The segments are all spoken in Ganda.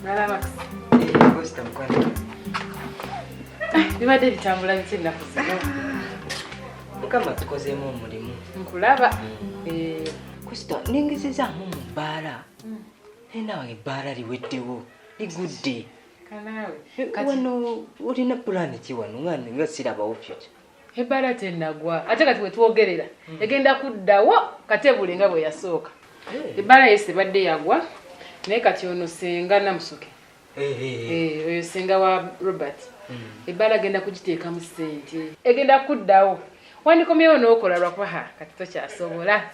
Nalaba. Costa mukwano. Bibadde bitambula bitya ennaku zino? Mukama tukozeemu omulimu. Nkulaba. Costa nengezezaamu mu bbaala. Naye naawe ebbaala liweddewo ligudde. Kanaawe. Wano olina pulaani ki wano nga sirabawo future? Ebbaala tennagwa ate kati wetwogerera egenda kuddawo katebule nga bwe yasooka. Ebbaala yesi ebadde yagwa naye kati ono senga Namusoke. Oyo senga wa Robert. Ebbaala agenda kugiteekamu ssente. Egenda kuddawo. Wandikomyewo n'okola lwakuba ha kati tokyasobola.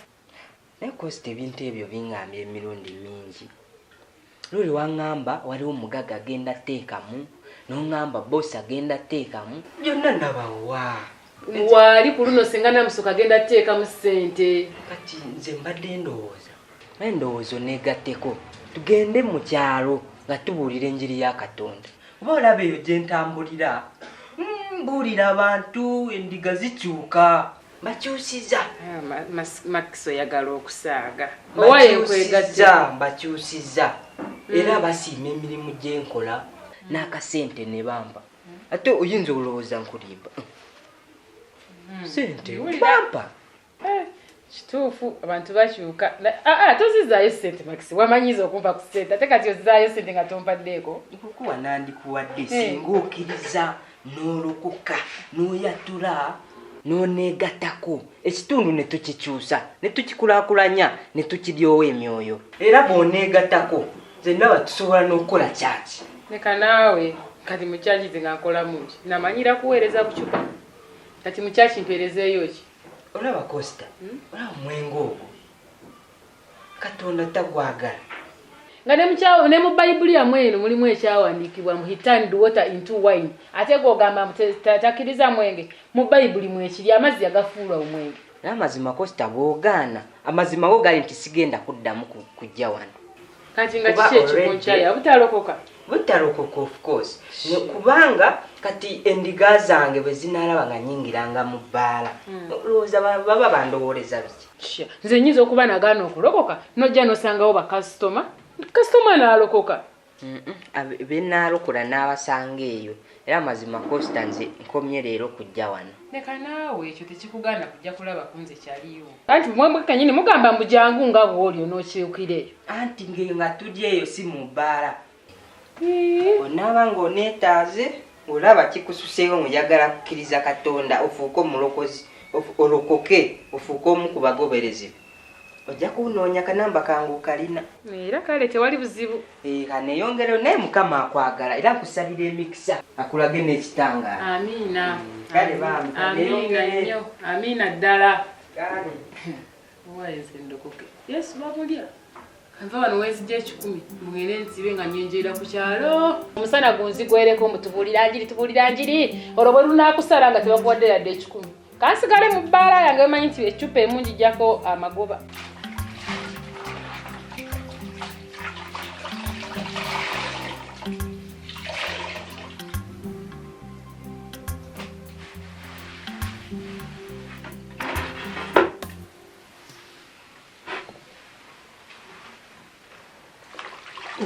Naye Costa ebintu ebyo bingambye emirundi mingi. Luli waŋŋamba waliwo omugagga agenda teekamu, n'oŋŋamba boosi agenda teekamu. Byonna ndabawa. Waali ku luno senga Namusoke agenda teekamu ssente. Kati nze mbadde ndowooza. Naye ndowooza oneegatteko tugende mu kyalo nga tubuulira enjiri ya Katonda. Oba olaba eyo gye ntambulira, mbuulira abantu endiga zikyuka. Mbakyusiza. Max oyagala okusaaga. Mbakyusiza. Era basiima emirimu gye nkola n'akasente ne bampa. Ate oyinza olowooza nkulimba. Sente bampa. Kituufu abantu bakyuka. Tozizaayo ssente Max, wamanyiza okumpa ku ssente ate kati ozizaayo ssente nga tompaddeeko. Nkukuwa nandikuwadde singa okkiriza n'olokoka n'oyatula n'oneegattako ekitundu ne tukikyusa ne tukikulaakulanya ne tukiryowa emyoyo. Era bw'oneegattako nze ndaba tusobola n'okukola kyaki. Leka naawe kati mu kyaki nze nga nkolamu ki? Namanyira kuweereza bucupa. Kati mu kyaki mpeerezeeyo ki? Olaba Costa, olaba omwenge ogwo Katonda tagwagala. Nga ne mu Bayibuli yammwe eno mulimu ekyawandiikibwa mu he turned water into wine. Ate gw'ogamba takkiriza mwenge, mu Bayibuli mwekiri amazzi agafuula omwenge. N'amazima Costa bw'ogaana, amazima go gali nti sigenda kuddamu kujja wano. Kati nga kiki ekikunkyaya butalokoka? Butalokoka of course. Kubanga kati endiga zange bwe zinaalaba nga nnyingiranga mu bbaala. Olowooza baba bandowooleza biki? Nze nnyinza okuba nagaana okulokoka n'ojja n'osangawo bakasitoma. Kasitoma n'alokoka. Be naalokola n'abasanga eyo. Era amazima Costa nze nkomye leero kujja wano. Leka naawe ekyo tekikugaana kujja kulaba ku nze kyaliwo. Anti mwe kennyini mugamba mbu jangu nga bw'oli onookyukira eyo. Anti nga tuli eyo si mu bbaala. Onaaba ng'oneetaaze olaba kikususeewo ng'oyagala kukkiriza Katonda ofuuke omulokozi, olokoke ofuuke omu ku bagoberezi. Ojja kunoonya kanamba kange okalina. Era kale tewali buzibu. Kaneeyongereyo naye Mukama akwagala era nkusabira emikisa akulage n'ekitangaala. Amiina. Kale bambi Amiina nnyo. Amiina ddala. Kale. Owaye nze ndokoke. Yesu bamulya. Nva wano wenzijja 1,000 mugende nsibe nga nnyenjeera ku kyalo. Omusana gunzigwereko mbu tubuulira njiri tubuulira njiri. Olwo bwe lunaakusala nga tebakuwadde yadde 1,000. Kansigale mu bbaala yange manyi nti eccupa emu ngiggyako amagoba.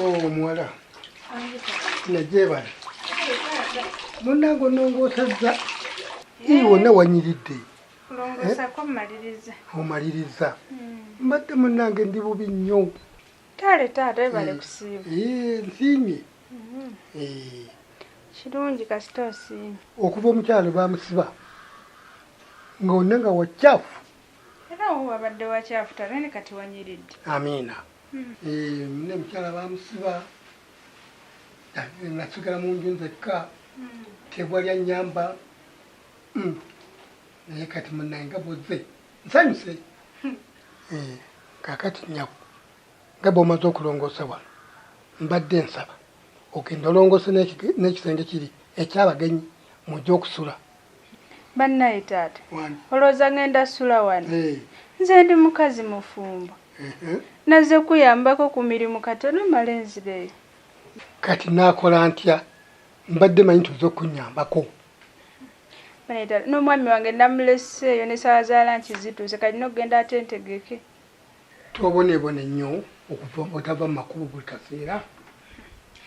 Omuwala najebala munnange onongoosezza wonna wanyiridde. Kulongoosako mmaliriza. Omaliriza. Mbadde munnange ndi bubi nnyo. Kale taata webale kusiima. Nsiimye. Kirungi kasita osiimye. Okuva omukyalo baamusiba nga wonna nga wakyafu. Era wo wabadde wakyafu taata ne kati wanyiridde. Amiina. Ne mukyala baamusiba nasigala mu nju nzekka tewali annyamba. Naye kati munnange nga bw'ozze nsanyuse. Kaakati nnyabo nga bw'omaze okulongoosa wano mbadde nsaba ogenda olongoose n'ekisenge kiri ekyabagenyi mujje okusula. Bannaye taata olowooza ngenda sula wano? Nze ndi mukazi mufumbo. Nazze kuyambako ku mirimu katono mmale nzireyo. Kati naakola ntya? Mbadde manyi nti ozze okunnyambako. N'omwami wange namuleseeyo n'essaawa za lanki zituuse kati n'okugenda ate ntegeke. Toboneebone nnyo okuva otava mu makubo buli kaseera.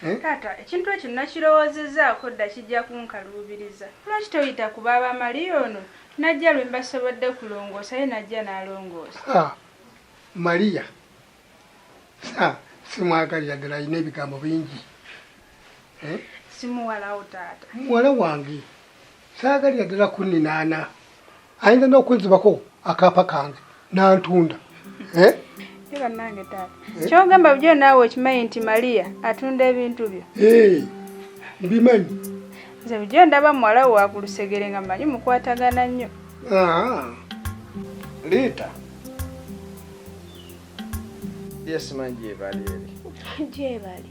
Taata, ekintu ekyo nakirowoozezaako dda kijja kunkaluubiriza. Lwaki toyita ku baaba Maria ono? Najja lwe mbasobodde kulongoosa ye najja n'alongoosa. Maria simwagalira ddala, alina ebigambo bingi. Si muwalawo taata. Muwala wange saagalira ddala kunninaana, ayinza n'okunzibako akaapa kange n'antunda. Bannange taata, ky'ogamba bulijjo naawe okimanyi nti Maria atunda ebintu byo? Mbimanyi. Nze bulijjo ndaba muwala wo wa ku lusegere nga mmanyi mukwatagana nnyo. Liita. Yes, manyi gyebali eri. Gyebali.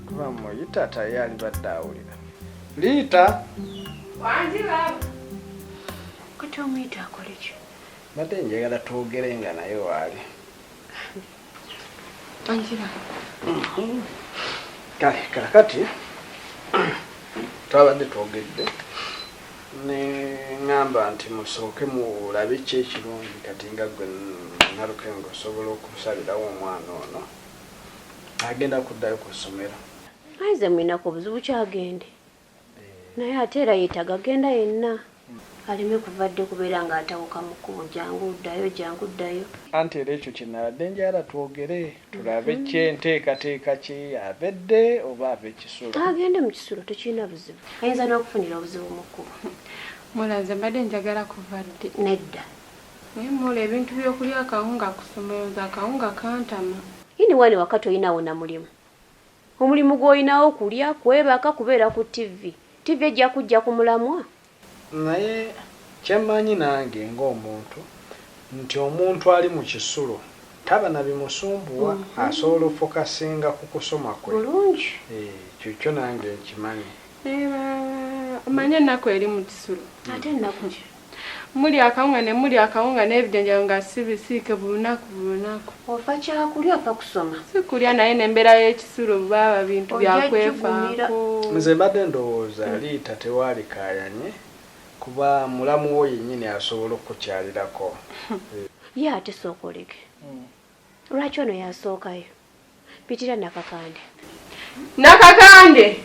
Kuba muyita taye alibadde awulira. Liita. Wangi baaba. Kati omuyita akole ki? Mbadde njagala twogere nga naye waali. Anjira. Kale kaakati twabadde twogedde ne ŋŋamba nti musooke mulabe ki ekirungi kati nga ggwe Nalukengo osobola okusalirawo omwana ono agenda kuddayo ku ssomero. Nze mwinako obuzibu kyagende naye ate era yeetaaga genda yenna aleme kuva dde kubeera ng'atawuka mu kkubo, jangu ddayo jangu ddayo. Anti era ekyo kye nabadde njagala twogere tulabe ki enteekateeka ki, avedde oba ava ekisulo. Agende mu kisulo tekirina buzibu, ayinza n'okufunira obuzibu mu kkubo. Mula nze mbadde njagala kuva dde. Nedda. Naye mula ebintu by'okulya akawunga ku ssomero nze akawunga kantama. Yini wani wakati olinawo na mulimu? Omulimu gw'olinawo kulya, kwebaka, kubeera ku TV. TV ejja kujja ku mulamwa. Naye kyemmanyi nange ng'omuntu nti omuntu ali mu kisulo taba na bimusumbuwa, asobola ofokasinga ku kusoma kwe. Bulungi. Ekyo kyo nange nkimanyi. Omanye ennaku eri mu kisulo. Ate ennaku ki? Muli akawunga ne muli akawunga n'ebijanjaalo nga si bisiike buli lunaku. Ofa kyakulya ofa kusoma? Si kulya naye n'embeera y'ekisulo baaba bintu byakwefaako. Nze mbadde ndowooza Liita tewaali kaayanye kuba mulamu wo yennyini asobola okukyalirako. Ye ate sooka oleke. Lwaki ono yasookayo? Pitira Nakakande. Nakakande!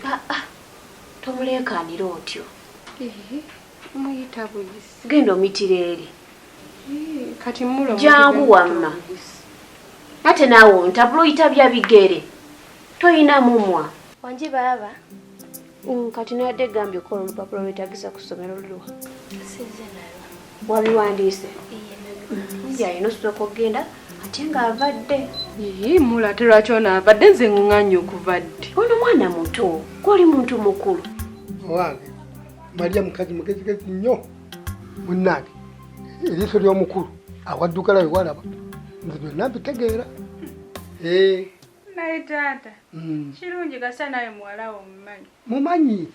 Tomuleekaanira otyo. Muyita buyisi. Genda omitira eri. Kati mulo jangu wamma. Ate naawe ntabula oyita bya bigere. Toyina mumwa. Wangi baaba. Kati nabadde gambye okukola olupapula lwetagisa ku ssomero lulwa. Sinze nalwo. Wabiwandiise? Nze alina osooka okugenda ate ng'avadde. Mula ate lwaki ono avadde? Nze ŋŋanye okuva ddi? Ono mwana muto, gw'oli muntu mukulu. Owange Maria mukazi mugezigezi nnyo. Munnange eriiso ly'omukulu awaddugala we walaba nze byonna mbitegeera. Naye taata, kirungi kasa nawe muwala wo omumanyi. Mumanyi.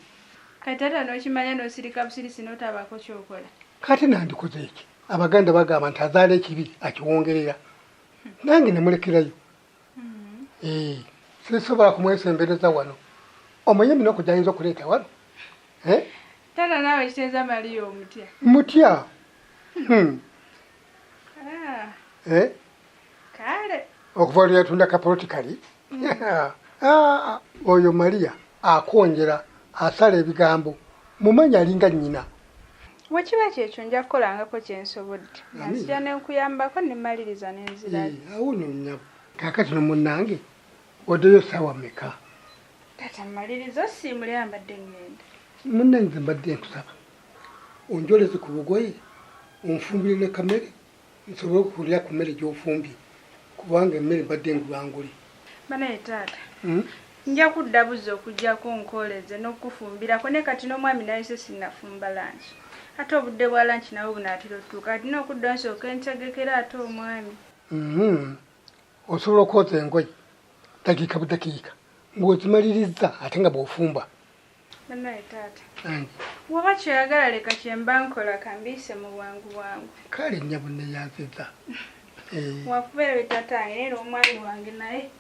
Kati taata n'okimanya n'osirika busirisi n'otabaako ky'okola. Kati nandikoze eki? Abaganda bagamba nti azaala ekibi akiwongerera. Nange ne mulekerayo. Sisobola kumwesembereza wano. Omanye eminoko gy'ayinza okuleeta wano? Taata naawe kiteeza Maria omutya. Mutya? Kale. Okuva lwe yatunda kapoloti kali. Oyo Maria akwongera asala ebigambo. Mumanyi alinga nnyina. Bwe kiba kyekyo nja kukolangako kye nsobodde. Nzija ne nkuyambako ne mmaliriza ne nzirayo. Awo nno nnyabo. Kaakati no munnange oddeyo ssaawa mmeka? Taata mmaliriza osiimule ambadde ŋŋenda. Munnange nze mbadde nkusaba onjoleze ku bugoye onfumbire ne kamere nsobole okulya ku mmere gy'ofumbye kubanga emmere mbadde ngulangule. Banaye taata, nja kudda buzzi okuggyako nkooleze n'okufumbirako ne kati n'omwami nayise sinnafumba lanki. Ate obudde bwa lanki nabwo bunaatera otuuka kati n'okudda nsooke ntegekera ate omwami. Osobola okwoza engoye dakiika budakiika ng'ozimaliriza ate nga bw'ofumba. Banaye taata, woba kyoyagala leka kye mba nkola kambiise mu bwangu bwangu. Kale nnyabo neeyanzizza. Wakubeera we taata wange naye n'omwami wange naye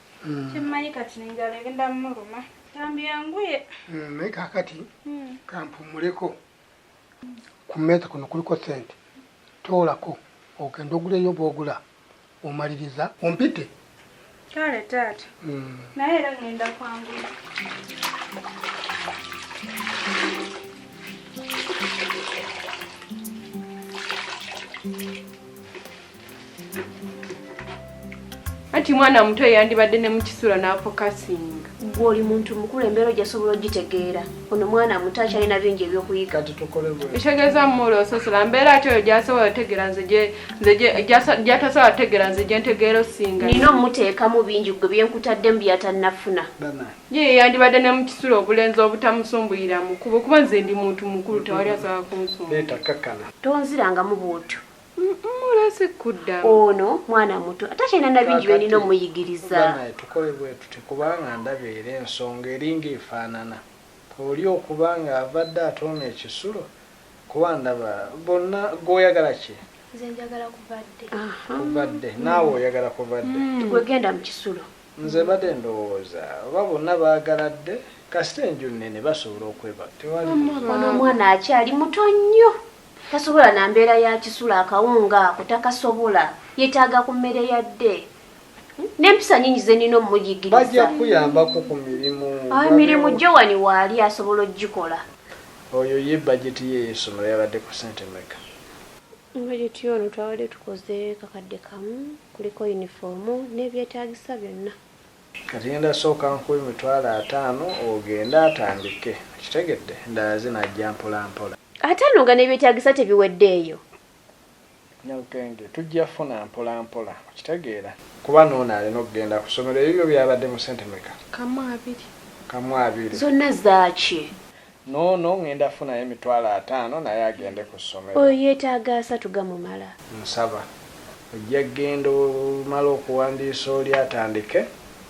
kyemmanyi kati n'enjala egenda mmuluma. Tambyanguye. Naye kaakati kampummuleko. Ku mmeeza kuno kuliko ssente. Toolako ogenda oguleyo bw'ogula omaliriza ompite. Kale taata. Naye era ngenda kwanguya. Anti mwana muto yandibadde ne mu kisula n'afokasinga. Gwe oli muntu mukulu embeera ojjasobola ogitegeera. Ono mwana muto akyalina bingi ebyokuyiga. Kati tukole bwe. Ekitegeeza mmuli ososola mbeera ki oyo gy'asobola otegeera nze gy'atasobola otegeera nze gye ntegeera osinga. Nina omuteekamu bingi gwe bye nkutaddemu by'atannafuna. Ye yandibadde ne mu kisula obulenzi obutamusumbuyira mu kkubo kuba nze ndi muntu mukulu tewali asobola kunsumbuyira. Leeta kakkana. Tonzirangamu bw'otyo. Mulase kuddamu. Ono mwana muto ate akyalina na bingi bye nina omuyigiriza. Banaye tukole bwe tuti kubanga ndaba era ensonga eringa efaanana. Oli okuba nga avadde ate ono ekisulo kuba ndaba bonna gw'oyagala ki? Nze njagala kuvadde. Kuvadde. Naawe oyagala kuvadde. Gwe genda mu kisulo. Nze badde ndowooza oba bonna baagaladde kasita enju nnene basobola okwebaka. Tewali Ono omwana akyali muto nnyo. Tasobola na mbeera ya kisulo akawunga ako takasobola. Yeetaaga ku mmere yadde. N'empisa nnyingi ze nnina omuyigiriza. Bajja kuyambako ku mirimu. Emirimu Joan waali asobola ogikola. Oyo ye bajeti ye ey'essomero yabadde ku ssente mmeka? Bajeti ono twabadde tukoze kakadde kamu kuliko yunifoomu n'ebyetaagisa byonna. Kati ngenda sooka nkuwe 50,000 ogende atandike. Okitegedde? Endala zinajja mpola mpola. Ataano nga n'ebyetaagisa tebiweddeeyo. Nalukenge tujja funa mpola mpola. Okitegeera? Kuba n'ono alina okugenda ku ssomero ebyo byabadde mu ssente mmeka? 2.5. 2.5. Zonna zaaki? N'ono ngenda funayo 50,000 naye agende ku ssomero. Oyo yeetaaga 3 gamumala. Nsaba ojja kugenda omala okuwandiisa oli atandike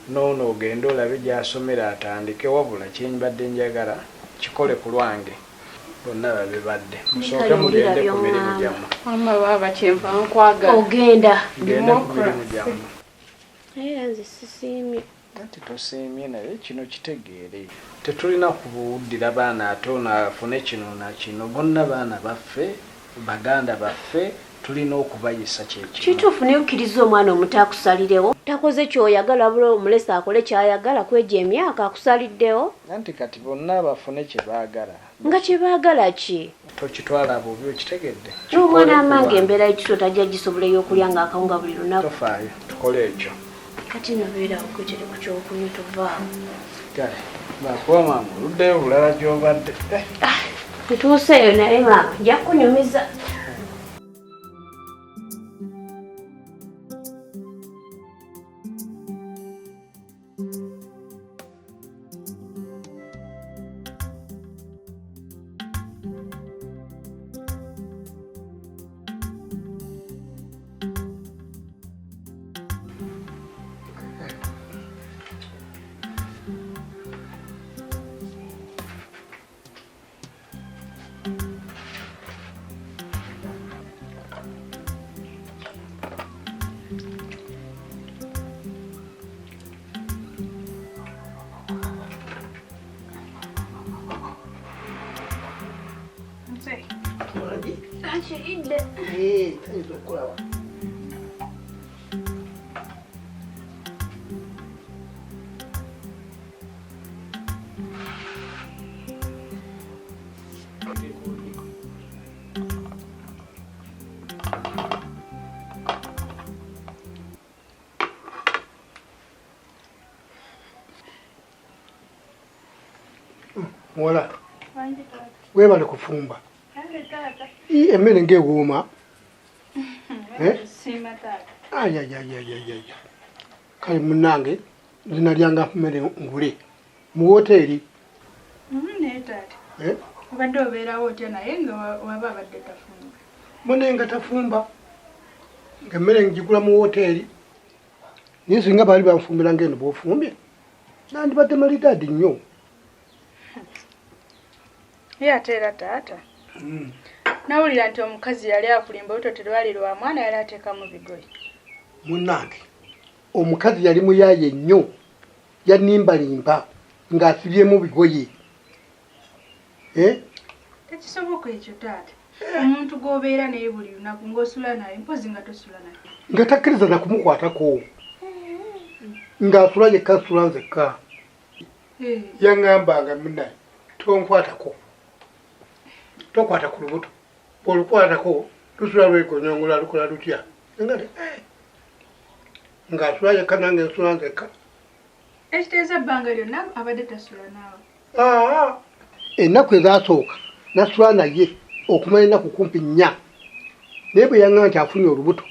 n'ono ogende olabe gy'asomera atandike wabula kye mbadde njagala kikole ku lwange. Bonna babe badde. Musooke mugende ku mirimu gyammwe. Mama baaba kyenva nkwagala. Ogenda. Mugende ku mirimu gyammwe. Naye era nze sisiimye. Anti tosiimye naye kino kitegeere. Tetulina kubuddira baana ate ono afune kino na kino. Bonna baana baffe, baganda baffe, tulina okubayisa kye kimu. Kituufu naye okkiriza omwana omuto akusalirewo. Takoze ky'oyagala wabula omulese akole ky'ayagala kwegyo emyaka akusaliddewo. Anti kati bonna bafune kye baagala. Nga kye baagala ki? Tokitwala bubi okitegedde. N'omwana amange embeera y'ekisulo tajja gisobola ey'okulya ng'akawunga buli lunaku. Tofaayo, tukole ekyo. Kati nno beerawo kwetere ku kyokunywa tovaawo. Kale, bakuba maama oluddeyo bulala gy'obadde. Ntuuseeyo naye maama nja kukunyumiza. Muwala, weebale kufumba. Emmere ng'ewooma. Ayayayayaya. Kale munnange nzinalyanga mmere ngule mu woteeri. Naye taata. Obadde obeerawo otya naye nga waba abadde tafumba? Munne nga tafumba. Ng'emmere ngigula mu woteeri. Naye singa baali banfumbira ng'eno bw'ofumbye, nandibadde malidaadi nnyo. Ye ate era taata. Nawulira nti omukazi yali akulimba oluto terwali lwa mwana yali ateekamu bigoye. Munnange, omukazi yali muyaaye nnyo, yannimbalimba ng'asibyemu bigoye. Tekisoboka ekyo taata. Omuntu gw'obeera naye buli lunaku ng'osula naye mpozzi nga tosula naye. Nga takkiriza na kumukwatako. Ng'asula yekka nsula nzekka. Yaŋŋambanga munnaye tonkwatako. Tokwata ku lubuto. Bw'olukwatako lusula lwegonyongola lukola lutya. Nga nti ng'asula yekka nange nsula nzekka. Ekitegeeza ebbanga lyonna abadde tasula naawe. Ennaku ezasooka nasula naye okumala ennaku kumpi nnya. Naye bwe yaŋŋamba nti afunye olubuto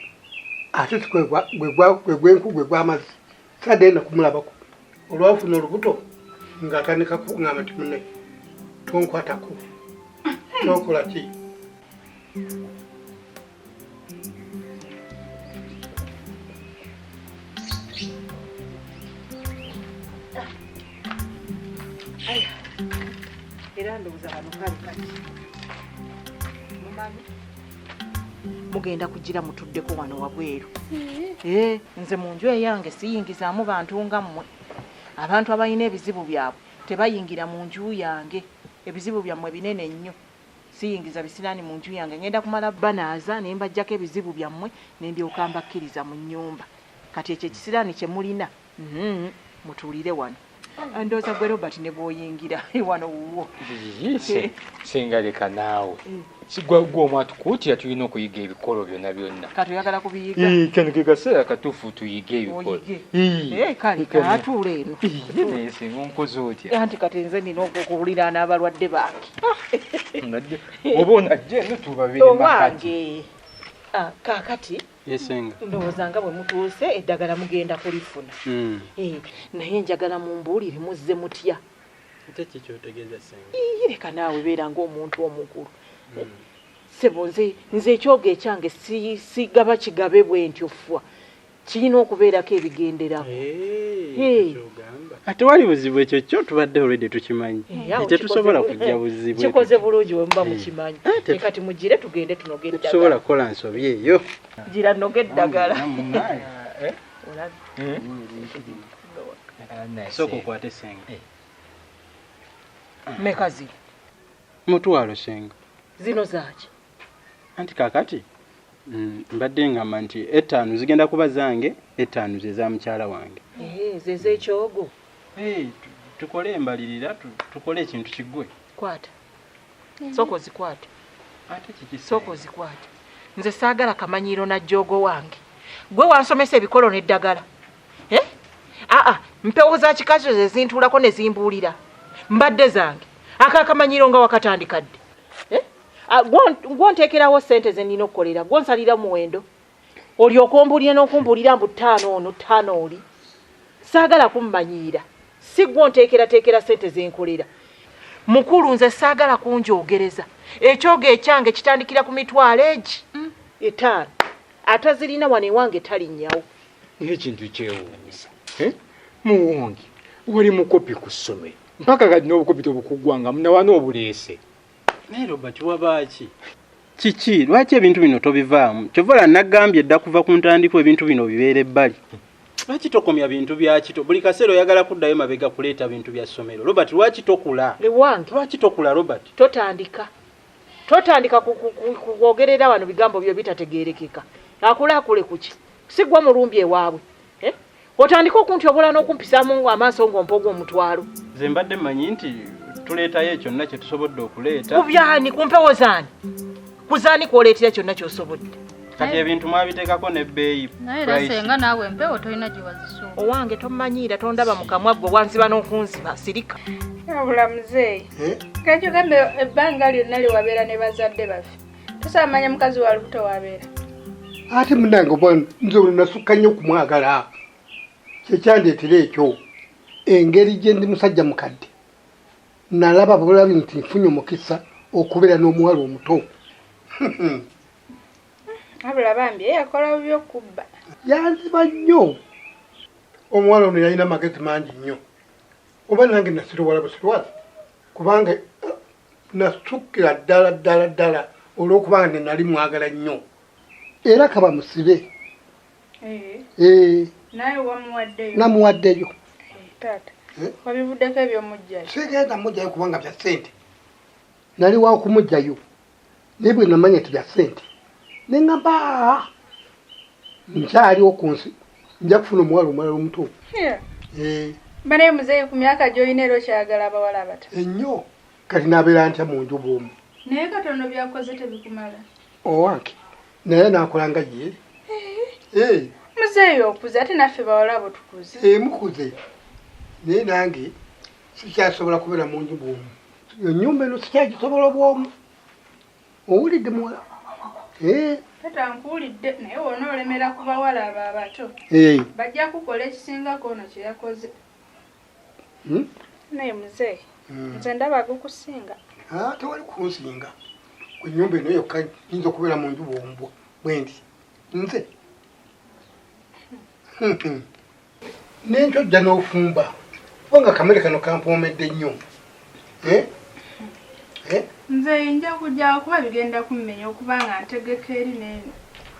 ate si gwe gwenku gwe gw'amazzi saddayo nakumulabako. Olwafuna olubuto ng'atandika kuŋŋamba nti munne tonkwatako tokola ki. Era ndowooza kano kali kati mumanyi mugenda kugira mutuddeko wano wabweru. Nze mu nju eyange siyingizaamu bantu nga mmwe. Abantu abalina ebizibu byabwe tebayingira mu nju yange. Ebizibu byammwe binene nnyo. Siyingiza bisiraani mu nju yange. Ngenda kumala banaaza ne mbaggyako ebizibu byammwe ne ndyoka mbakkiriza mu nnyumba. Kati ekyo ekisiraani kye mulina mutuulire wano. Ndowooza gwe Robert ne bw'oyingira wano wuwo. Singa leka naawe. Sigwa gwe omwatukuutira tulina okuyiga ebikolo byonna byonna. Kati oyagala kubiyiga? Kano ke kaseera katuufu tuyige ebikolo. Kale atuula eno. Naye singa onkoze otya? Anti kati nze nina okuwuliraana abalwadde bange. Oba onajja eno tubabeere Owange. Kaakati ndowooza nga bwe mutuuse eddagala mugenda kulifuna. Naye njagala mumbuulire muzze mutya. Ate ki ky'otegeeza ssenga? Leka naawe beera ng'omuntu omukulu. Ssebo nze ekyogo ekyange sigaba kigabe bwe ntyo ffwa. Kirina okubeerako ebigenderako. Ate wali buzibu ekyo kyo tubadde already tukimanyi. Tetusobola kujja buzibu. Kikoze bulungi bwe muba mukimanyi. Kati mugire tugende tunoge eddagala. Tetusobola kukola nsobi eyo. Gira noge eddagala. Sooka okwate ssenga. Mmeka zino? Mutwalo ssenga. Zino zaaki? Anti kaakati mbadde ngamba nti 5 zigenda kuba zange, 5 ze za mukyala wange. Ze z'ekyogo. Tukole embalirira, tukole ekintu kiggwe. Kwata. Sooka ozikwate. Ate kiki? Sooka ozikwate. Nze saagala kamanyiiro na jjoogo wange. Gwe wansomesa ebikolo n'eddagala. Mpewo za kikazi ze zintuulako ne zimbuulira. Mbadde zange. Akaakamanyiiro nga wakatandika ddi? Gwonteekerawo ssente ze nnina okukolera, gwonsalira muwendo. Olyoka ombuulire n'okumbuulira mbu 5 ono 5 oli. Saagala kummanyiira. Si gwonteekerateekera ssente ze nkolera. Mukulu nze saagala kunjoogereza. Ekyogo ekyange kitandikira ku mitwalo egi 5. Atazirina wano ewange talinnyawo. Naye ekintu kyewuunyisa. Muwonge wali mukopi ku ssomero mpaka kati n'obukopi tobukuggwanga munawana obuleese. Naye Robert wabaaki? Kiki lwaki ebintu bino tobivaamu? Kyova nagambye dda kuva ku ntandikwa ebintu bino bibeere ebbali. Lwaki tokomya bintu bya kito? Buli kaseera oyagala kuddayo mabega kuleeta bintu bya ssomero. Robert lwaki tokula? Ewange. Lwaki tokula Robert? Totandika. Totandika kwogerera wano bigambo byo bitategeerekeka. Akulaakule kuki? Si gwa mulumbi ewaabwe. Otandika okuntyobola n'okumpisaamu amaaso ng'ompa ogw'omutwalo. Nze mbadde mmanyi nti tuleetayo kyonna kye tusobodde okuleeta. Ku byani? Ku mpewo zaani? Ku zaani kw'oleetera kyonna ky'osobodde? Kati ebintu mwabiteekako n'ebbeeyi. Naye era ssenga naawe empewo tolina gye wazisuula. Owange tommanyiira, tondaba mu kamwa ggwe wanziba n'okunziba, sirika. Wabula muzeeyi, kati ogambe ebbanga lyonna lye wabeera ne bazadde baffe, tosobola manya mukazi wa lubuto w'abeera. Ate munnange oba nze olwo nasukka nnyo okumwagala. Kyekyandeetera ekyo. Engeri gye ndi musajja mukadde, nalaba bulabi nti nfunye omukisa okubeera n'omuwala omuto. Wabula bambi ye yakola bubi okubba. Yanziba nnyo. Omuwala ono yalina amagezi mangi nnyo. Oba nange nasiruwala busiruwazi kubanga nasukkira ddala ddala ddala olw'okubanga nali mwagala nnyo. Era kaba musibe. Naye wamuwaddeyo? Namuwaddeyo. Taata, wabivuddeko eby'omuggyayo? Sigenda muggyayo kubanga bya ssente. Nali wa kumuggyayo. Naye bwe namanya nti bya ssente, ne ŋŋamba nkyaliwo ku nsi. Nja kufuna omuwala omulala omuto. Banaye muzeeyi ku myaka gy'olina era okyayagala abawala abato. Ennyo. Kati naabeera ntya mu nju bw'omu? Naye katono by'akoze tebikumala. Owange naye naakola nga ye. Muzeeyi okuze ate naffe bawala abo tukuze. Mukuze. Naye nange sikyasobola kubeera mu nju bw'omu. Ennyumba eno sikyagisobola bw'omu. Owulidde muwala? Taata nkuwulidde naye wona olemera ku bawala abo abato. Bajja kukola ekisingako ono kye yakoze. Naye muzeeyi nze ndaba gukusinga. Tewali kunsinga. Ku nnyumba eno yokka nyinza okubeera mu nju bw'omu bwe nti. Nze. N'enkya ojja n'ofumba. Kubanga akamere kano kampoomedde nnyo. Nze nja kujja kuba bigenda kummenya okubanga ntegeka eri n'eno.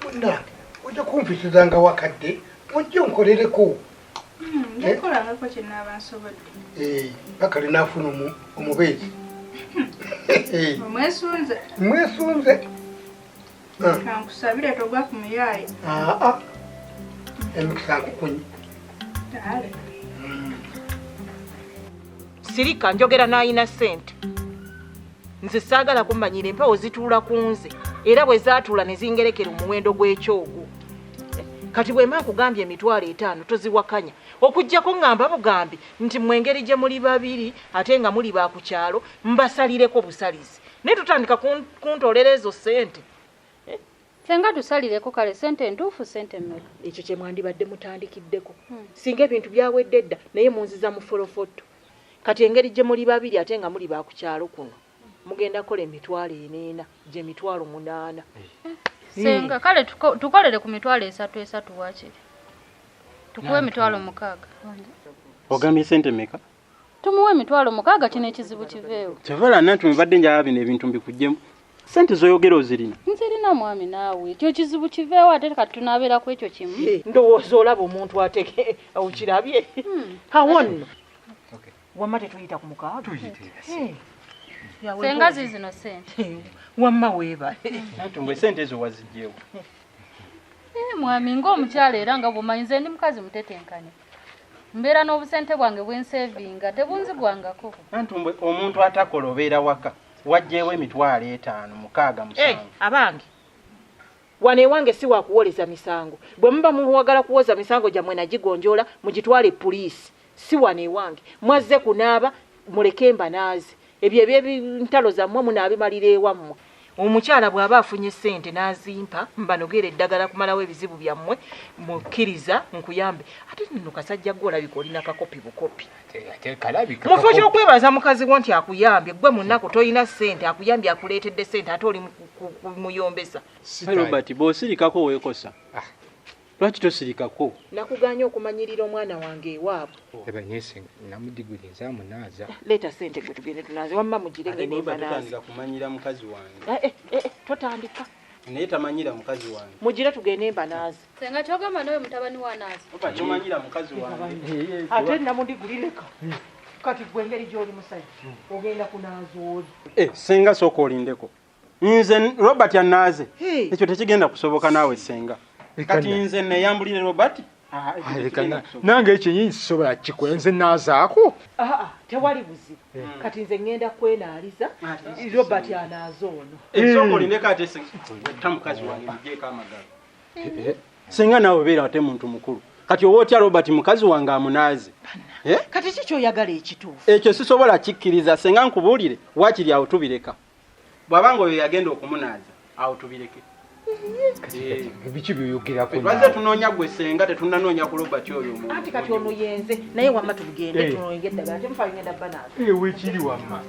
Munnange ojja kunfisizanga wakadde ojje onkolereko. Nja kukolangako kye nnaaba nsobodde. Paka lwe naafuna omubeezi. Omwesunze? Mwesunze. Kankusabire togwa ku muyaaye. Emikisa nkukunyi. Kale. Sirika njogera n'ayina ssente. Nze saagala kummanyira empewo zituula ku nze era bwe zaatuula ne zingerekera omuwendo gw'ekyogo. Kati bwe mba nkugambye 50,000 toziwakanya. Okuggyako ŋŋamba bugambi nti mmwe engeri gye muli babiri ate nga muli ba ku kyalo mbasalireko busalizi. Naye tutandika kuntoolera ezo ssente. Senga tusalireko kale ssente entuufu ssente mmeka? Ekyo kye mwandibadde mutandikiddeko. Singa ebintu byawedde dda naye munziza mu folofotto. Kati engeri gye muli babiri ate nga muli ba ku kyalo kuno mugenda kukola 4,000 gye 800,000. Senga kale tukolere ku 300,000 3 waakiri. Tukuwe 600,000. Ogambye ssente mmeka? Tumuwe 600,000 kino ekizibu kiveewo. Kyevala nanti mbadde njagala bino ebintu mbikuggyemu. Ssente z'oyogera ozirina? Nzirina mwami naawe. Ekyo kizibu kiveewo ate kati tunaabeera ku ekyo kimu. Ndowooza olaba omuntu ateke okirabye. Awo nno. Wamma tetuyita ku mukaaga? Tuyite. Senga zizino ssente. Wamma weebale. Nantumbwe ssente ezo waziggyewo. Mwami ng'omukyala era nga bw'omanyi nze ndi mukazi mutetenkanya. Mbeera n'obusente bwange bwe nsevinga tebunzigwangako. Nantumbwe omuntu atakola obeera waka waggyewo 500,000 6, 7. Abange wano ewange si wakuwoleza misango. Bwe muba muwagala kuwoza misango gyammwe nagigonjoola mugitwale puliisi. Si wano ewange mwazze kunaaba muleke mbanaaze. Ebyo eby'entalo zammwe munaabimalira ewammwe. Omukyala bw'aba afunye ssente n'azimpa mbanogera eddagala kumalawo ebizibu byammwe mukkiriza nkuyambe. Ate nno kasajja gwe olabika olina kakopi bukopi. Mu kifo ky'okwebaza mukazi wo nti akuyambye gwe munnaku tolina ssente akuyambye akuleetedde ssente ate oli muyombesa. Robert bw'osirikako weekosa. Lwaki tosirikako? Nakuganya okumanyirira omwana wange ewaabwe. Eba nyesenga namudiguliriza amunaaza. Leeta ssente gwe tugende tunaaze wamma mugire ngende mbanaaze. Totandika kumanyira mukazi wange. Totandika. Naye tamanyira mukazi wange. Mugire tugende mbanaaze. Senga kyogamba nawe mutabani w'anaaze. Oba tomanyira mukazi wange. Ate namudigulireka. Kati gwe engeri gy'oli musajja ogenda kunaaza oli. Senga sooka olindeko. Nze Robert anaaze. Ekyo tekigenda kusoboka naawe senga. Kati nze neyambulire Robert. Nange ekyo nyinza sisobola kukikola nze naazaako. Tewali buzibu. Kati nze ngenda kwenaaliza Robert anaaza ono. Sooka olindeko ate ta mukazi wange mugyeko amagalo. Senga naawe obeera ate muntu mukulu. Kati oba otya Robert mukazi wange amunaaze. Kati ki ky'oyagala ekituufu? Ekyo sisobola kikkiriza senga nkubuulire waakiri awo tubireka. Bw'abanga oyo yagenda okumunaaza awo tubireke. Biki byoyogerako Twaze tunoonya gwe senga tetunnanoonya ku Robert oyo omuntu. Anti kati ono yenze naye wamma tugende tunoonye eddagala temufa ngenda banaaza. Weekiri wamma.